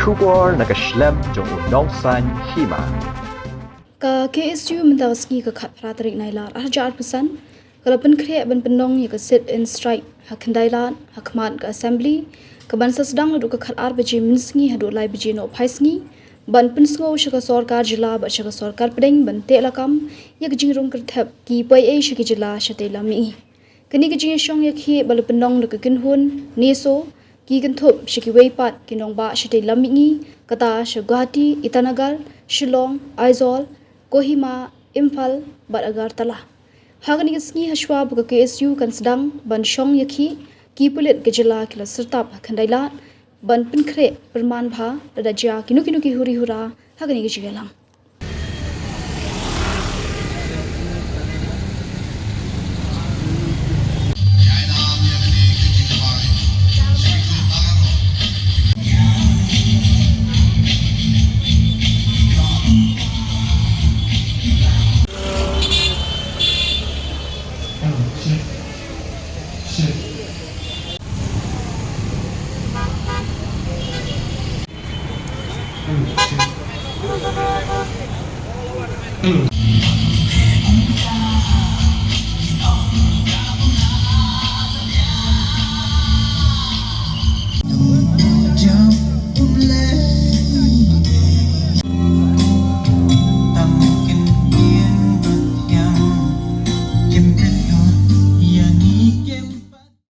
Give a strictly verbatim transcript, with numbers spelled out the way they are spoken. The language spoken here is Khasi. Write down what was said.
Khubor na ka shlem jong u Nongsaiñ Hima. Ka K S U mynta ka sngi ka khatphra tarik Nailar arhajar arphew san ka la pynkhreh ban pynlong ïa ka sit-in strike ha Khyndailad ha khmat ka Assembly, kaban sa sdang naduh ka khatar baje mynsngi haduh lai baje nohphai sngi, ban pynsngew sha ka sorkar jylla bad sha ka sorkar pdeng ban teh lakam ïa ka jingrung kyrthep ki poi ei sha ki jylla shatei lam mihngi. Kane ka jingïashong ïakhih ba la pynlong da ka kynhun NESO, ki kynthup sha kiwei pat ki nongbah shatei lam mihngi, kata sha Guwahati, Itanagar, Shillong, Aizawl, Kohima, Imphal bad Agartala. Ha kane ka sngi, hashwa ba ka K S U kan sdang ban shong ïakhih, ki pulit ka jylla ki la syrtap ha Khyndailad ban pynkhreh pyrman bha lada jia kino kino ki huri hura ha kane ka jingïalang.